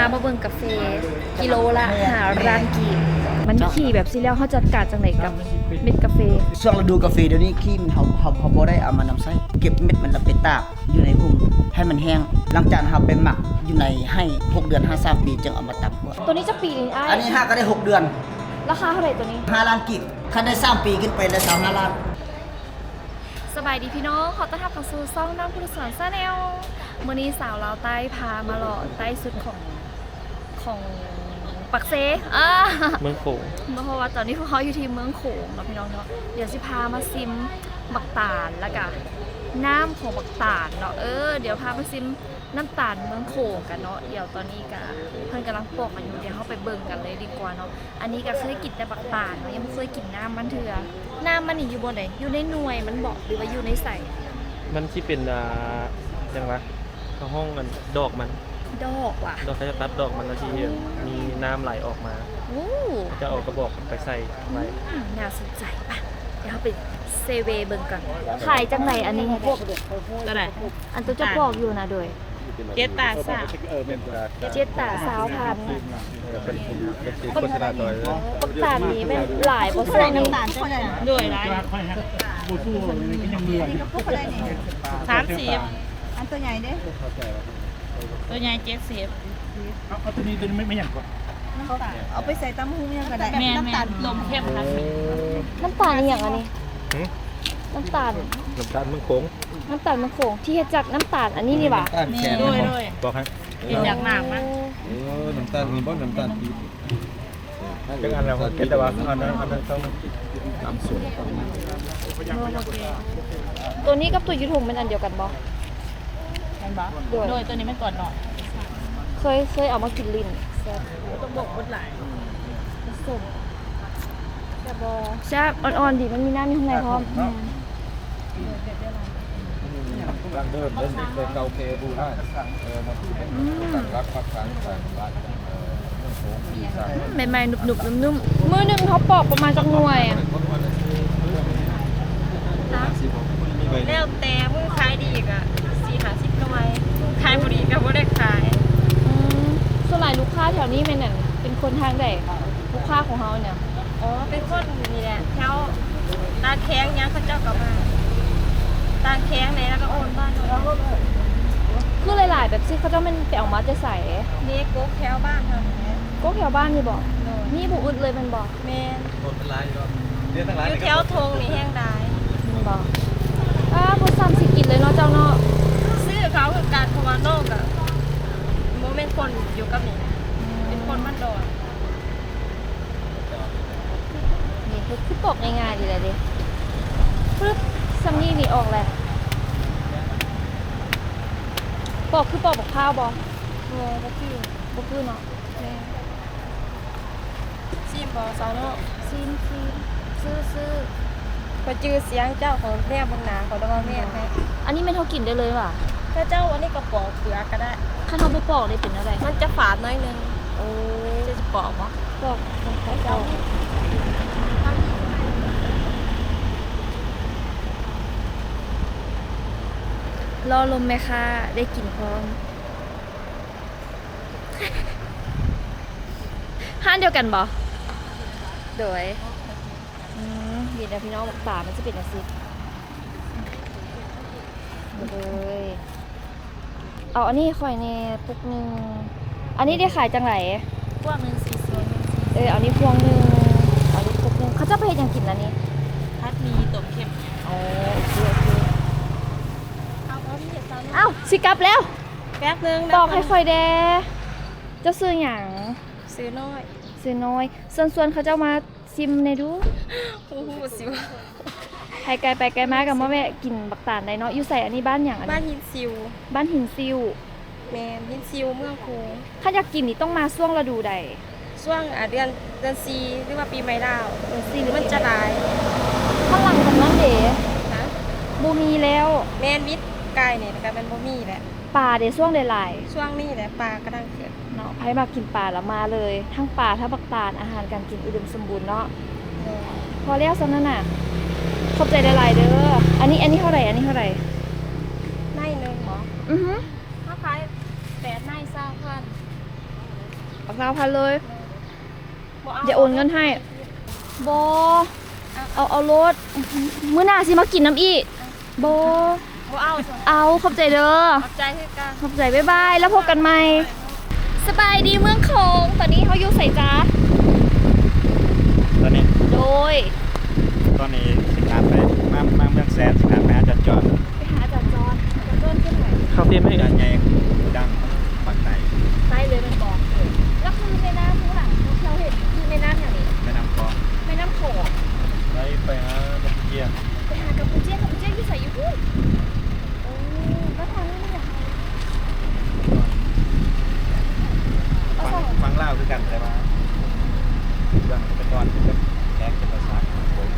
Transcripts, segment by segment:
ເຮົາມາເບິ່ງກາເຟ ກິໂລລະຫ້າລ້ານກີບ. ມັນຂີ້ແບບຊີ້ແລ້ວ ເຮົາຈັດການຈັ່ງໃດກັບເມັດກາເຟ? ຊ່ວງລະດູກາເຟດຽວນີ້ ຂີ້ມັນ ເຮົາ ເຮົາ ເຮົາບໍ່ໄດ້ເອົາມານຳໃຊ້ ເກັບເມັດມັນລະໄປຕາກຢູ່ໃນຫຸ້ມໃຫ້ມັນແຫ້ງ ຫຼັງຈາກນັ້ນເຮົາໄປໝັກຢູ່ໃນໄຮ່ຫົກເດືອນ ຫາສາມປີ ຈຶ່ງເອົາມາຕຳຂວດ. ໂຕນີ້ຈັກປີນີ້ອ້າຍ? ອັນນີ້ຫາກະໄດ້ຫົກເດືອນ. ລາຄາເທົ່າໃດໂຕນີ້? ຫ້າລ້ານກີບ. ຄັນໄດ້ສາມປີຂຶ້ນໄປລະຊາວຫ້າລ້ານ. ສະບາຍດີພີ່ນ້ອງ ຂໍຕ້ອນຮັບເຂົ້າສູ່ຊ່ອງນ້ອງພຸດທະສອນ Channel. ມື້ນີ້ສາວລາວໃຕ້ພາມາເລາະໃຕ້ສຸດຂອງ ຂອງປາກເຊ ເອີ ເມືອງໂຂງ ເພາະວ່າຕອນນີ້ພວກເຮົາຢູ່ທີ່ເມືອງໂຂງເນາະພີ່ນ້ອງເນາະ. ດຽວຊິພາມາຊິມບັກຕານ ແລ້ວກະນ້ຳຂອງບັກຕານເນາະ. ເອີ ດຽວພາມາຊິມນ້ຳຕານເມືອງໂຂງກັນເນາະ. ດຽວຕອນນີ້ກະເພິ່ນກຳລັງປອກກັນຢູ່ ດຽວເຮົາໄປເບິ່ງກັນເລີຍດີກວ່າເນາະ. ອັນນີ້ກໍເຄີຍກິນແຕ່ບັກຕານເນາະ ຍັງບໍ່ເຄີຍກິນນ້ຳມັນເທື່ອ. ນ້ຳມັນນີ້ຢູ່ບ່ອນໃດ? ຢູ່ໃນໜ່ວຍມັນບໍ ຫຼືວ່າຢູ່ໃນໃສ? ມັນຊິເປັນ ອ່າ ຫຍັງວະ ເຂົາຮ້ອງອັນດອກມັນ ດອກຫວາ? ດອກ ເຂົາຈະຕັດດອກມັນ ແລ້ວຊິມີນ້ຳໄຫຼອອກມາ. ໂອ້ ເຂົາຈະເອົາກະບອກໄປໃສ່ໄວ້. ອືມ ໜ້າສົນໃຈ. ໄປ ດຽວເຮົາໄປເຊເວເບິ່ງກ່ອນ. ຂາຍຈັ່ງໃດອັນນີ້? ໂຕໃດ? ອັນໂຕເຈົ້າປອກຢູ່ນະ ໂດຍ ເຈັດຕາຊາວ ເຈັດຕາຊາວພັນ. ບັກຕານນີ້ແມ່ນຫຼາຍບໍ່? ໃສ່ນ້ຳຕານ ໂດຍ ຫຼາຍ ສາມສິບ. ອັນໂຕໃຫຍ່ເດ້? ໂຕໃຫຍ່ເຈັດສິບ. ເອົາ ເອົາໂຕນີ້ ໂຕນີ້ແມ່ນຫຍັງເກາະ? ນ້ຳຕານ ເອົາໄປໃສ່ຕຳບັກຫຸ່ງຫຍັງກໍໄດ້. ແມ່ນໆ ຕົ້ມເຄັມ ນ້ຳຕານອີ່ຫຍັງອັນນີ້? ຫື? ນ້ຳຕານ ນ້ຳຕານເມືອງໂຂງ. ນ້ຳຕານເມືອງໂຂງ ທີ່ເຮັດຈາກນ້ຳຕານອັນນີ້ນີ້ຫວາ? ນ້ຳຕານແຂງ. ໂດຍ ແມ່ນບໍ່? ໂດຍ ບອກໃຫ້ ເຮັດຈາກນ້ຳມັນ. ເອີ ນ້ຳຕານນີ້ບໍ່? ນ້ຳຕານປີບ. ຈັກອັນແລ້ວ? ເຮັດແຕ່ວ່າອັນນັ້ນ ອັນນັ້ນເຂົາຕຳສົມ. ໂຕນີ້ກັບໂຕຢູ່ຖົງແມ່ນອັນດຽວກັນບໍ່? ແມ່ນບໍ່? ໂດຍ ໂດຍ ໂຕນີ້ແມ່ນກ່ອນເນາະ. ເຄີຍ ເຄີຍເອົາມາກິນຫຼິ້ນ ແຊບ. ຕ້ອງບອກໝົດຫຼາຍ ມັນສົ້ມ. ແຊບບໍ່? ແຊບ ອ່ອນໆ ດີ ມັນມີນ້ຳຢູ່ຂ້າງໃນພ້ອມ. ແມ່ນ. ອືມ ໃໝ່ໆ ໜຸບໆ ນຸ້ມໆ. ມື້ໜຶ່ງເຮົາປອກປະມານຈັກໜ່ວຍ? ແລ້ວແຕ່ມື້ຂາຍດີກະສີ່ຫ້າສິບໜ່ວຍ ຂາຍບໍ່ດີກະບໍ່ໄດ້ຂາຍ. ອືມ ສ່ວນຫຼາຍລູກຄ້າແຖວນີ້ແມ່ນ ອັນ ເປັນຄົນທາງໃດ? ລູກຄ້າຂອງເຮົານີ້ ອໍ ເປັນຄົນນີ້ແຫຼະ ແຖວຕາແຂງຫຍັງ ເຂົາເຈົ້າກໍມາ ຕາແຂງແດ່ ແລ້ວກໍໂອນບ້ານເຮົາ. ຄືຫຼາຍໆ ແບບຊີ້ ເຂົາເຈົ້າແມ່ນໄປເອົາມາແຕ່ໃສ? ເດ້ ກົກແຖວບ້ານເຮົານີ້ແຫຼະ. ກົກແຖວບ້ານນີ້ບໍ? ໂດຍ. ມີບໍ່ອຶດເລີຍແມ່ນບໍ່? ແມ່ນ. ຄົນຫຼາຍຢູ່ດອກ ຢູ່ແຖວທົ່ງນີ້ແຮງຫຼາຍ ແມ່ນບໍ່? ອ້າ ບໍ່ຊ້ຳຊິກິນເລີຍເນາະເຈົ້າເນາະ. ຊື້ເຂົາຄືກັນ ເພາະວ່ານ້ອງກໍບໍ່ແມ່ນຄົນຢູ່ກັບນີ້ ອືມ ເປັນຄົນບ້ານດອນ. ນີ້ເຮັດຄືປອກງ່າຍໆ ດີແຫຼະເດ້. ປຶບ ສ່ຳນີ້ນີ້ອອກແລ້ວ. ປອກຄືປອກບັກພ້າວບໍ່? ບໍ່ ບໍ່ຄື ບໍ່ຄືເນາະ. ແມ່ນ. ຊີມບໍ່ສາວເນາະ? ຊີມ ຊີມ. ຊື້ ຊື້. ຂ້ອຍຈື່ສຽງເຈົ້າ ຂ້ອຍແນມເບິ່ງໜ້າ ຂ້ອຍລະວ່າແມ່ນແທ້. ອັນນີ້ແມ່ນເຮົາກິນໄດ້ເລີຍຫວາ? ຖ້າເຈົ້າ ອັນນີ້ກໍປອກເປືອກກໍໄດ້. ຄັນເຮົາບໍ່ປອກນີ້ເປັນແນວໃດ? ມັນຈະຝາດໜ້ອຍໜຶ່ງ. ໂອ້ ເຈົ້າຊິປອກບໍ່? ປອກ ປອກ ປອກ. ລໍລົມແມ່ຄ້າໄດ້ກິນພ້ອມ. ຮ້ານດຽວກັນບໍ່? ໂດຍ. ອືມ ເຫັນແລ້ວພີ່ນ້ອງ ບັກຕານມັນຊິເປັນຈັ່ງຊີ້. ໂດຍ. ເອົາອັນນີ້ໃຫ້ຂ້ອຍແດ່ປຸກໜຶ່ງ. ອັນນີ້ໄດ້ຂາຍຈັ່ງໃດ? ພວງໜຶ່ງສີ່ສິບ. ເອີ ເອົານີ້ພວງໜຶ່ງ ເອົານີ້ປຸກໜຶ່ງ. ເຂົາເຈົ້າໄປເຮັດຫຍັງກິນອັນນີ້? ຜັດໝີ່ ຕົ້ມເຄັມ. ໂອເຄ ໂອເຄ. ເອົາ ເອົາ ຊິກັບແລ້ວ. ແປັບໜຶ່ງ ບອກໃຫ້ຂ້ອຍແດ່ ເຈົ້າຊື່ຫຍັງ? ຊື່ນ້ອຍ. ຊື່ນ້ອຍ. ເຊີນຊວນເຂົາເຈົ້າມາຊິມແດ່ດູ. ໂອ້ໂຫ ຊິວ່າ ໃຜໄກໄປໄກມາກໍມາແວະກິນບັກຕານໄດ້ເນາະ. ຢູ່ໃສອັນນີ້? ບ້ານຫຍັງອັນນີ້? ບ້ານຫີນຊິວ. ບ້ານຫີນຊິວ. ແມ່ນ ຫີນຊິວ ເມືອງໂຂງ. ຄັນຢາກກິນນີ້ຕ້ອງມາຊ່ວງລະດູໃດ? ຊ່ວງ ອ່າ ເດືອນ ເດືອນສີ່ ຫຼືວ່າປີໃໝ່ລາວ. ເດືອນສີ່ ມັນຈະຫຼາຍ. ຂ້າງຫຼັງຂອງນັ້ນເດ? ຮະ? ບໍ່ມີແລ້ວ. ແມ່ນ ວິດກາຍນີ້ກໍແມ່ນບໍ່ມີແຫຼະ. ປາເດ ຊ່ວງໃດຫຼາຍ? ຊ່ວງນີ້ແຫຼະ ປາກຳລັງຂຶ້ນເນາະ. ໃຜມັກກິນປາລະມາເລີຍ ທັງປາ ທັງບັກຕານ ອາຫານການກິນອຸດົມສົມບູນເນາະ. ແມ່ນ. ພໍແລ້ວສ່ຳນັ້ນນະ ຂອບໃຈຫຼາຍໆເດີ. ອັນນີ້ ອັນນີ້ເທົ່າໃດ? ອັນນີ້ເທົ່າໃດ? ໄມ້ໜຶ່ງບໍ? ອືຮຶ. ເຮົາຂາຍແປດໄມ້ຊາວພັນ. ຊາວພັນເລີຍ. ບໍ່ເອົາ ດຽວໂອນເງິນໃຫ້. ບໍ່ ເອົາ ເອົາໂລດ. ມື້ໜ້າຊິມາກິນນຳອີກ. ບໍ່ ບໍ່ເອົາ. ເອົາ. ຂອບໃຈເດີ. ຂອບໃຈຄືກັນ. ຂອບໃຈ. ບາຍບາຍ. ແລ້ວພົບກັນໃໝ່. ສະບາຍດີເມືອງຂອງ. ຕອນນີ້ເຮົາຢູ່ໃສຈ໊ະ? ຕອນນີ້ ໂດຍ ຕອນນີ້ຊິຂ້າມໄປ ມາ ມາເມືອງແສນ ຊິຂ້າມໄປຫາຈອນຈອນ. ໄປຫາອາຈານຈອນ. ອາຈານຈອນຄືໃຜ? ຄາເຟໃໝ່ ອາຈານໃຫຍ່ ດັງປາກໃຕ້. ໃຕ້ເລີຍແມ່ນບໍ່? ເອີ ແລ້ວຄືແມ່ນ້ຳຂ້າງຫຼັງທີ່ເຮົາເຫັນ ຄືແມ່ນ້ຳຫຍັງນີ້? ແມ່ນ້ຳຂອງ. ແມ່ນ້ຳຂອງ. ໄປ ໄປຫາກຳປູເຈຍ. ໄປຫາກຳປູເຈຍ. ກຳປູເຈຍຢູ່ໃສ? ຢູ່ພຸ້ນ. ໂອ້ ແລ້ວທາງນີ້ມັນຫຍັງ? ຝັ່ງ ຝັ່ງລາວຄືກັນ ແຕ່ວ່າເບື້ອງແຕ່ກ່ອນເປັນແຂກເປັນພາສາ. ໂດຍ.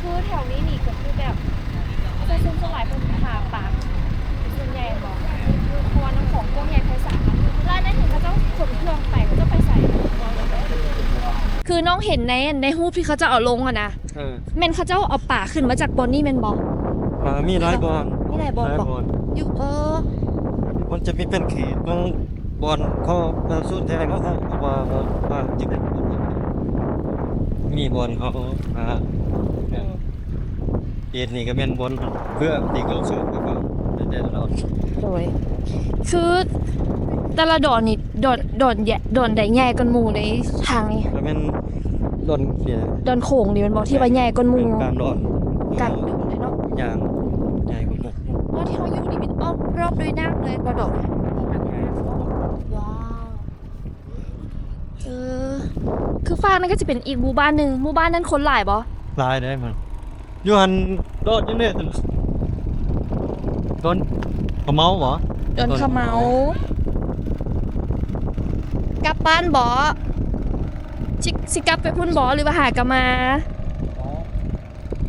ຄືແຖວນີ້ນີ້ກໍຄືແບບປະຊາຊົນສ່ວນຫຼາຍເພິ່ນຫາປາເປັນສ່ວນໃຫຍ່ແມ່ນບໍ່? ເພາະວ່ານ້ຳຂອງກວ້າງໃຫຍ່ໄພສາລເນາະ. ແລ້ວອັນນັ້ນເຫັນເຂົາເຈົ້າຂົນເຄື່ອງໄປ ເຂົາເຈົ້າໄປໃສ? ຄືນ້ອງເຫັນໃນ ໃນຮູບທີ່ເຂົາເຈົ້າເອົາລົງຫັ້ນນະ. ເອີ ແມ່ນເຂົາເຈົ້າເອົາປາຂຶ້ນມາຈາກບ່ອນນີ້ແມ່ນບໍ່? ປາມີຫຼາຍບ່ອນ. ມີຫຼາຍບ່ອນບໍ່? ຫຼາຍບ່ອນ. ຢູ່ ເອີ ມັນຈະມີເປັນເຂດຂອງບ່ອນເຂົາ ເຂົາສູນແທງເນາະ ເຂົາວ່າ ວ່າ ວ່າ ມີບ່ອນເຂົາ ອ່າ ເອີ ເຂດນີ້ກໍແມ່ນບ່ອນເບືອທີ່ເຂົາສູນໄປເບິ່ງແຕ່ລະດອນ. ໂດຍ. ຄືແຕ່ລະດອນນີ້ ດອນ ດອນໃຫຍ່ ດອນໃດໃຫຍ່ກວ່າໝູ່ໃນທາງນີ້? ກໍແມ່ນດອນ ດອນໂຂງນີ້ແມ່ນບໍ່ ທີ່ວ່າໃຫຍ່ກວ່າໝູ່? ກາງດອນ ກາງດອນເລີຍເນາະ. ຍ່າງໃຫຍ່ກວ່າໝູ່. ບ່ອນທີ່ເຮົາຢູ່ນີ້ແມ່ນອ້ອມຮອບດ້ວຍນ້ຳເລີຍບໍ່ດອກ? ວ້າວ. ເອີ ຄືຟາກນັ້ນກໍຈະເປັນອີກໝູ່ບ້ານໜຶ່ງ. ໝູ່ບ້ານນັ້ນຄົນຫຼາຍບໍ່? ຫຼາຍເດ້ມັນ. ຢູ່ຫັ້ນດອນຫຍັງເດ້? ດອນຂະເມົາບໍ່? ດອນຂະເມົາ. ກັບບ້ານບໍ່? ຊິ ຊິກັບໄປພຸ້ນບໍ່ ຫຼືວ່າຫາກະມາ?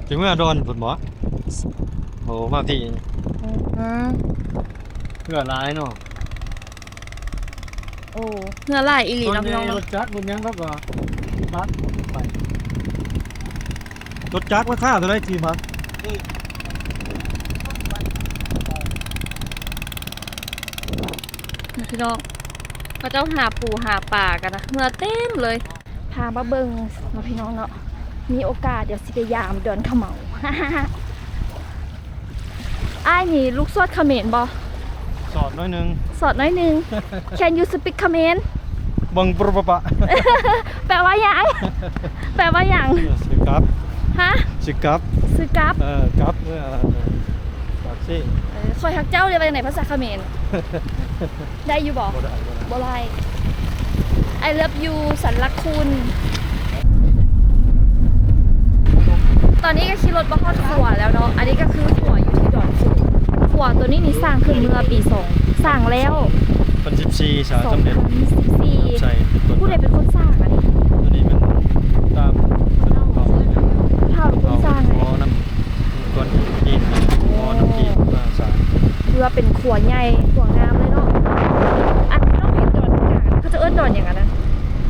ຊິເມືອດອນພຸ້ນບໍ່? ໂອ້ ມາພີ້. ອືມ ເຮືອຫຼາຍເນາະ. ໂອ້ ເຮືອຫຼາຍອີ່ຫຼີເນາະ ພີ່ນ້ອງເນາະ. ລົດຈັກລົດຫຍັງເຂົາກໍຂີ່ບັສໄປ. ລົດຈັກລາຄາເທົ່າໃດຂີ່ບັສ? ພີ່ນ້ອງ ເຂົາເຈົ້າຫາປູຫາປາກັນນະ ເຮືອເຕັມເລີຍ. ພາມາເບິ່ງເນາະ ພີ່ນ້ອງເນາະ. ມີໂອກາດດຽວຊິໄປຢາມດອນຂະເມົາ. ອ້າຍນີ້ລູກສອດຂະເໝນບໍ່? ສອດໜ້ອຍໜຶ່ງ. ສອດໜ້ອຍໜຶ່ງ. Can you speak Khmer? ບັງປຣະປະປະ. ແປວ່າຫຍັງ? ແປວ່າຫຍັງ? ຊິກັບ. ຮະ? ຊິກັບ. ຊື້ກັບ. ເອີ ກັບ ເອີ ປາກເຊ. ເອີ ຂ້ອຍຮັກເຈົ້າ ເອີ້ນວ່າຈັ່ງໃດພາສາຂະເໝນ? ໄດ້ຢູ່ບໍ່? ບໍ່ໄດ້ ບໍ່ໄດ້ ບໍ່ໄດ້. I love you ສັນລັກຄຸນ. ຕອນນີ້ກໍຂີ່ລົດມາຮອດຂົວແລ້ວເນາະ. ອັນນີ້ກໍຄືຂົວຢູ່ທີ່ດອນສູງ. ຂົວຕົວນີ້ນີ້ສ້າງຂຶ້ນເມື່ອປີສອງ ສ້າງແລ້ວ ສອງພັນສິບສີ່ ສ້າງສຳເລັດ ສອງພັນສິບສີ່. ໃຊ່ ຜູ້ໃດເປັນຄົນສ້າງອັນນີ້? ຕົວນີ້ແມ່ນຕາມ ຜູ້ເຖົ້າ ຜູ້ເຖົ້າເປັນຄົນສ້າງໃຫ້ ຂໍນຳ ກ່ອນຈີນ ຂໍນຳຈີນມາສ້າງ ເພື່ອເປັນຂົວໃຫຍ່ ຂົວງາມເລີຍເນາະ. ອັນນ້ອງເຫັນດອນກາງ ເຂົາເຈົ້າເອີ້ນດອນຫຍັງອັນນັ້ນ?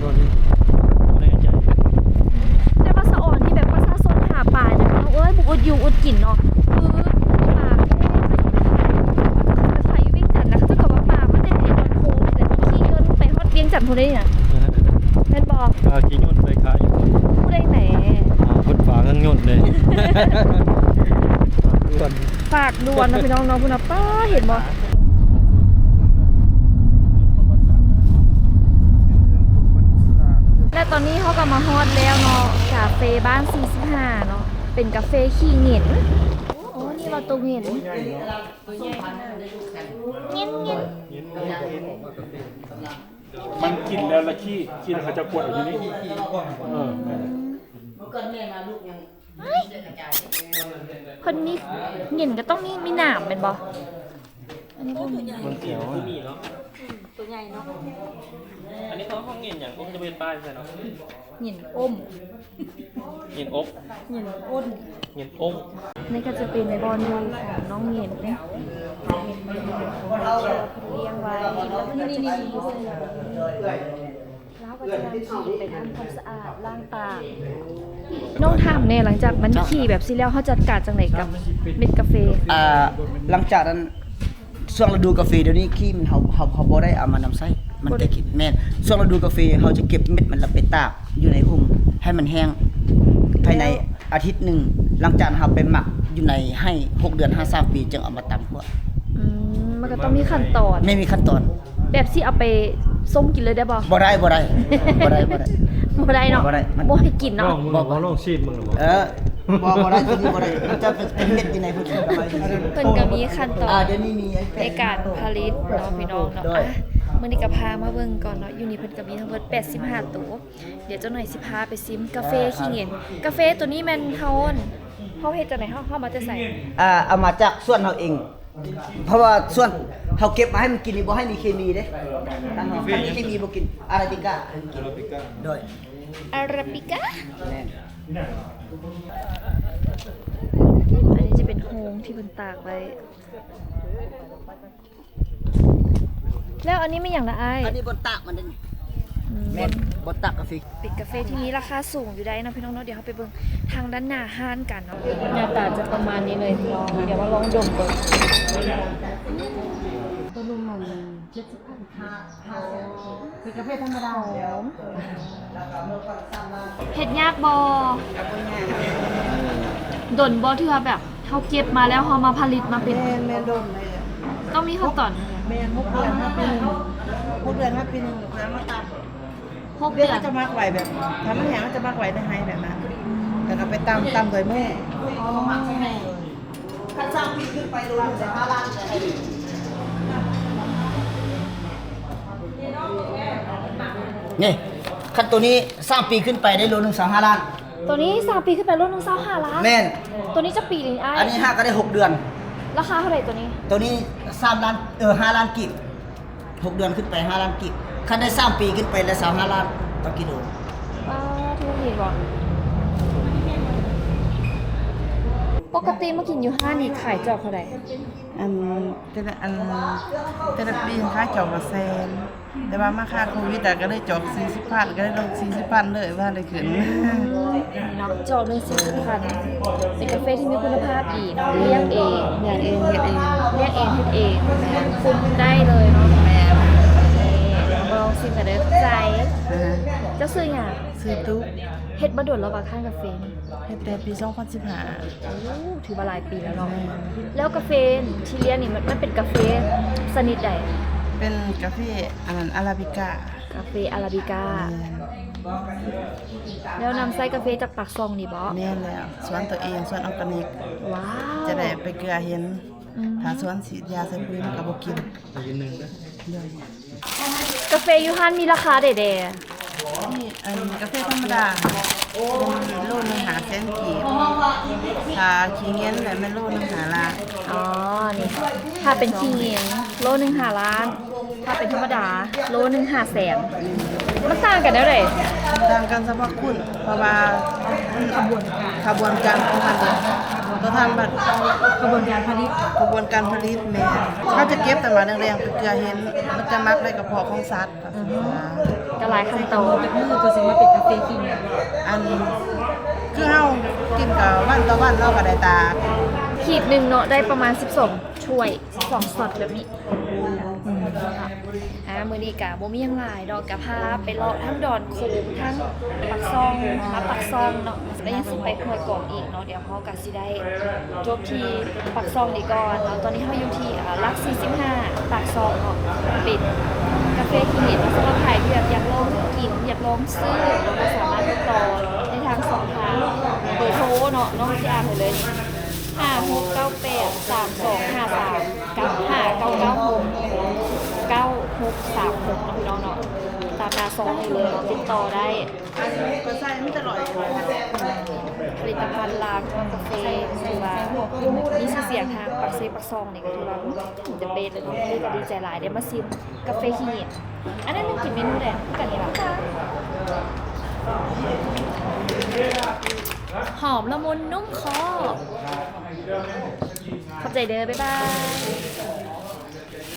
ດອນນີ້ ບໍ່ແນ່ໃຈ. ແຕ່ວ່າສະອອນທີ່ແບບປະຊາຊົນຫາປານະ ພີ່ນ້ອງເອີຍ ບໍ່ອຶດຢູ່ອຶດກິນເນາະ. ຄືປາ ໄປຂາຍຢູ່ວຽງຈັນນະ ເຂົາເຈົ້າກໍວ່າປາມາແຕ່ດອນໂພນແຫຼະ ຂີ່ຍົນໄປຮອດວຽງຈັນພຸ້ນເດ້ນະ. ແມ່ນບໍ່? ເອີ ຂີ່ຍົນໄປຂາຍຢູ່ພຸ້ນ. ຜູ້ໃດແຫຼະ? ອ່າ ເພິ່ນຝາກເງິນຍົນເດ້. ຝາກດ່ວນ ຝາກດ່ວນນະພີ່ນ້ອງເນາະ. ພຸ້ນນະ ປ້າ ເຫັນບໍ່? ແລະຕອນນີ້ເຮົາກໍມາຮອດແລ້ວເນາະ ກາເຟບ້ານສີ່ສິບຫ້າເນາະ ເປັນກາເຟຂີ້ເຫງັນ. ໂອ້ ນີ້ວ່າຕົວເຫງັນ ເຫງັນໆ. ມັນກິນແລ້ວລະຂີ້ ຂີ້ແລ້ວເຂົາເຈົ້າກວດເອົາຢູ່ນີ້. ເອີ ແມ່ນ. ເພິ່ນມີ ເຫງັນກໍຕ້ອງມີ ມີໜາມແມ່ນບໍ່? ອັນນີ້ບໍ່ມີ. ມັນຂຽວ ຕົວໃຫຍ່ເນາະ. ອັນນີ້ເຂົາເອີ້ນເຫງັນຫຍັງ? ໂອ້ ຈະເປັນປ້າຍໃສ່ເນາະ. ເຫງັນອົ້ມ ເຫງັນອົບ ເຫງັນອົ້ນ ເຫງັນອົ້ມ. ນີ້ກໍຈະເປັນບ່ອນຢູ່ຂອງນ້ອງເຫງັນເດ້ ທີ່ວ່າເພິ່ນລ້ຽງໄວ້. ນີ້ໆໆ ລາວກໍຈະນຳຂີ້ໄປທຳຄວາມສະອາດ ລ້າງຕາ. ນ້ອງຖາມແດ່ ຫຼັງຈາກມັນຂີ້ແບບຊີ້ແລ້ວ ເຮົາຈັດການຈັ່ງໃດກັບເມັດກາເຟ? ອ່າ ຫຼັງຈາກນັ້ນ ຊ່ວງລະດູກາເຟດຽວນີ້ ຂີ້ມັນ ເຮົາ ເຮົາ ເຮົາບໍ່ໄດ້ເອົາມານຳໃຊ້. ມັນຈະກິນ ແມ່ນ ຊ່ວງລະດູກາເຟ ເຮົາຈະເກັບເມັດມັນ ແລ້ວໄປຕາກຢູ່ໃນຮົ່ມໃຫ້ມັນແຫ້ງ ພາຍໃນອາທິດໜຶ່ງ. ຫຼັງຈາກນັ້ນ ເຮົາໄປໝັກຢູ່ໃນໄຮ່ ຫົກເດືອນຫາສາມປີ ຈຶ່ງເອົາມາຕຳຂົ້ວ. ອືມ ມັນກໍຕ້ອງມີຂັ້ນຕອນ ແມ່ນ ມີຂັ້ນຕອນ. ແບບຊິເອົາໄປຊົງກິນເລີຍໄດ້ບໍ່? ບໍ່ໄດ້ ບໍ່ໄດ້ ບໍ່ໄດ້ ບໍ່ໄດ້ ບໍ່ໄດ້ເນາະ ບໍ່ໄດ້ ມັນ ບໍ່ໃຫ້ກິນເນາະ. ລອງເບິ່ງ ບໍ່ ບໍ່ ລອງຊີມເບິ່ງ ບໍ່ ເອີ ບໍ່ ບໍ່ໄດ້ ຕົວນີ້ບໍ່ໄດ້ ມັນຈະເປັນເມັດຢູ່ໃນພຸ້ນ. ເພິ່ນກໍມີຂັ້ນຕອນ ອ່າ ດຽວນີ້ມີໃນການຜະລິດເນາະ ພີ່ນ້ອງເນາະ. ອ່ະ ມື້ນີ້ກໍພາມາເບິ່ງກ່ອນເນາະ ຢູ່ນີ້ເພິ່ນກໍມີທັງໝົດແປດສິບຫ້າໂຕ. ດຽວຈັກໜ່ອຍຊິພາໄປຊິມກາເຟຂີ້ເຫງັນ. ກາເຟໂຕນີ້ແມ່ນເຮົາ ເຮົາເຮັດຈັ່ງໃດ? ເຮົາ ເຮົາເອົາມາແຕ່ໃສ? ອ່າ ເອົາມາຈາກສວນເຮົາເອງ ເພາະວ່າສວນເຮົາເກັບມາໃຫ້ມັນກິນນີ້ ບໍ່ໃຫ້ມີເຄມີເດ້. ຄັນ ຄັນມີເຄມີບໍ່ກິນ. ອາຣາບິກາ ໂດຍ ອາຣາບິກາ ແມ່ນ. ອັນນີ້ຈະເປັນໂຮງທີ່ເພິ່ນຕາກໄວ້. ແລ້ວອັນນີ້ແມ່ນຫຍັງນະອ້າຍ? ອັນນີ້ບ່ອນຕາກມັນເດ້. ອືມ ແມ່ນ ບ່ອນຕາກກາເຟ. ເປັນກາເຟທີ່ມີລາຄາສູງຢູ່ໃດ໋ເນາະ ພີ່ນ້ອງເນາະ. ດຽວເຮົາໄປເບິ່ງທາງດ້ານໜ້າຮ້ານກັນເນາະ. ໜ້າຕາຈະປະມານນີ້ເລີຍ ລອງ ດຽວມາລອງດົມເບິ່ງ. ໂຕໜຶ່ງມັນເຈັດສິບພັນ. ເປັນກາເຟທຳມະດາ. ເຮັດຍາກບໍ່? ບໍ່ຍາກ. ດົນບໍ່ ເທື່ອແບບເຮົາເກັບມາແລ້ວ ເຮົາມາຜະລິດມາເປັນ? ແມ່ນ ແມ່ນ ດົນເລີຍ. ຕ້ອງມີຂັ້ນຕອນ? ແມ່ນ ຫົກເດືອນຫາປີໜຶ່ງ ຫົກເດືອນຫາປີໜຶ່ງ ແລ້ວຄ່ອຍເອົາມາຕຳ. ຫົກເດືອນ ເຮົາຈະໝັກໄວ້ແບບ ຖ້າມັນແຫ້ງ ເຮົາຈະໝັກໄວ້ໃນໄຮ່ແບບນັ້ນ ແລ້ວກໍໄປຕຳ ຕຳດ້ວຍມື. ອໍ ຄັນສາມປີຂຶ້ນໄປ ໂລໜຶ່ງຊາວຫ້າລ້ານ. ນີ້ ຄັນໂຕນີ້ສາມປີຂຶ້ນໄປໄດ້ໂລໜຶ່ງຊາວຫ້າລ້ານ. ໂຕນີ້ສາມປີຂຶ້ນໄປໂລໜຶ່ງຊາວຫ້າລ້ານ. ແມ່ນ. ໂຕນີ້ຈັກປີນີ້ອ້າຍ? ອັນນີ້ຫາກໍໄດ້ຫົກເດືອນ. ລາຄາເທົ່າໃດໂຕນີ້? ໂຕນີ້ສາມລ້ານ ເອີ ຫ້າລ້ານກີບ. ຫົກເດືອນຂຶ້ນໄປຫ້າລ້ານກີບ. ຄັນໄດ້ສາມປີຂຶ້ນໄປລະຊາວຫ້າລ້ານຕໍ່ກິໂລ. ປາດໂທ້ ເຫັນບໍ່? ປົກກະຕິມາກິນຢູ່ຮ້ານນີ້ຂາຍຈອກເທົ່າໃດ? ອັນ ແຕ່ລະ ອັນ ແຕ່ລະປີຂາຍຈອກລະແສນ ແຕ່ວ່າມາຄາໂຄວິດ ກໍເລີຍຈອກສີ່ສິບພັນ ກໍເລີຍລົດສີ່ສິບພັນເລີຍ ບໍ່ທັນໄດ້ຂຶ້ນ. ເນາະ ຈອກໜຶ່ງສີ່ສິບພັນ. ເປັນກາເຟທີ່ມີຄຸນນະພາບດີເນາະ ລ້ຽງເອງ ລ້ຽງເອງ ເຮັດເອງ ລ້ຽງເອງ ເຮັດເອງ ຄຸມໄດ້ເລີຍເນາະ. ແມ່ນ. ນີ້ ລອງຊິມກັນເດີ. ຂອບໃຈ. ເຈົ້າຊື່ຫຍັງ? ຊື່ຕຸກ. ເຮັດມາດົນແລ້ວບໍ່ ຮ້ານກາເຟນີ້? ເຮັດແຕ່ປີສອງພັນສິບຫ້າ. ໂອ້ ຖືວ່າຫຼາຍປີແລ້ວເນາະ. ແມ່ນ. ແລ້ວກາເຟທີ່ລ້ຽງນີ້ ມັນ ມັນເປັນກາເຟຊະນິດໃດ? ເປັນກາເຟ ອັນນັ້ນ ອາຣາບິກາ. ກາເຟອາຣາບິກາ. ແມ່ນ. ແລ້ວນຳໃຊ້ກາເຟຈາກປາກຊ່ອງນີ້ບໍ? ແມ່ນແລ້ວ ສວນຕົວເອງ ສວນອອກການິກ. ວ້າວ ຈະໄດ້ໄປເກືອເຫັນ. ອືມ ຖ້າສວນສີດຢາໃສ່ປຸ໋ຍມັນກໍບໍ່ກິນ. ໂດຍ. ກາເຟຢູ່ຮ້ານມີລາຄາໃດແດ່? ນີ້ ອັນກາເຟທຳມະດາ ໂລໜຶ່ງຫ້າແສນກີບ. ຖ້າຂີ້ເຫງັນແມ່ນໂລໜຶ່ງຫ້າລ້ານ. ອໍ ນີ້ ຖ້າເປັນຂີ້ເຫງັນໂລໜຶ່ງຫ້າລ້ານ ຖ້າເປັນທຳມະດາໂລໜຶ່ງຫ້າແສນ. ມັນຕ່າງກັນແນວໃດ? ຕ່າງກັນສະເພາະຄຸນ ເພາະວ່າຂະບວນການ ຂະບວນການຂອງມັນ ຕົວທານບັດ ຂະບວນການຜະລິດ ຂະບວນການຜະລິດ. ແມ່ນ. ເຮົາຈະເກັບຕອນມາແລງໆ ໄປເກືອເຫັນ ມັນຈະໝັກໃນກະເພາະຂອງສັດ. ອືຮຶ ກໍຫຼາຍຂັ້ນຕອນ. ຈັກມື້ກໍຊິມາເປັນກາເຟຂີ້ເຫງັນ? ອັນ ຄືເຮົາກິນກໍວັນຕໍ່ວັນເນາະ ກໍໄດ້ຕາກ. ຂີດໜຶ່ງເນາະ ໄດ້ປະມານສິບສອງຖ້ວຍ ສິບສອງຊັອດແບບນີ້. ອືມ ອ່າ ມື້ນີ້ກະບໍ່ມີຫຍັງຫຼາຍດອກ ກະພາໄປເລາະທັງດອນໂຂງ ທັງປາກຊ່ອງ ມາປາກຊ່ອງເນາະ ແລ້ວຍັງຊິໄປຫ້ວຍກອງອີກເນາະ. ດຽວເຮົາກະຊິໄດ້ຈົບທີ່ປາກຊ່ອງນີ້ກ່ອນເນາະ. ຕອນນີ້ເຮົາຢູ່ທີ່ ອ່າ ຫຼັກສີ່ສິບຫ້າ ປາກຊ່ອງເນາະ. ເປັນກາເຟຂີ້ເຫຍື້ອນເນາະ ສຳລັບໃຜທີ່ແບບຢາກລອງກິນ ຢາກລອງຊື້ ເຮົາກໍສາມາດຕິດຕໍ່ໄດ້ທາງຊ່ອງທາງເບີໂທເນາະ ນ້ອງຊິອ່ານໃຫ້ເລີຍ ຫ້າຫົກເກົ້າແປດ ສາມສອງຫ້າສາມ ກັບ ຫ້າເກົ້າເກົ້າຫົກ ເກົ້າຫົກສາມຫົກ ເນາະ ພີ່ນ້ອງເນາະ. ຕາມໜ້າຊ່ອງນີ້ເລີຍເນາະ ຕິດຕໍ່ໄດ້. ອັນນີ້ກໍໃສ່ມັນຕະຫຼອດ ຜະລິດຕະພັນລາວ ກາເຟ ຖືວ່າມີຊື່ສຽງທາງປາກເຊປາກຊ່ອງນີ້ ກໍຖືວ່າ ອືມ ຈຳເປັນເລີຍເນາະ. ກໍດີໃຈຫຼາຍໄດ້ມາຊິມກາເຟຂີ້ເຫຍື້ອນ. ອັນນັ້ນມັນກິນເມນູໃດຄືກັນນີ້ລະ? ຫອມລະມຸນນຸ້ມຄໍ. ຂອບໃຈເດີ ບາຍບາຍ.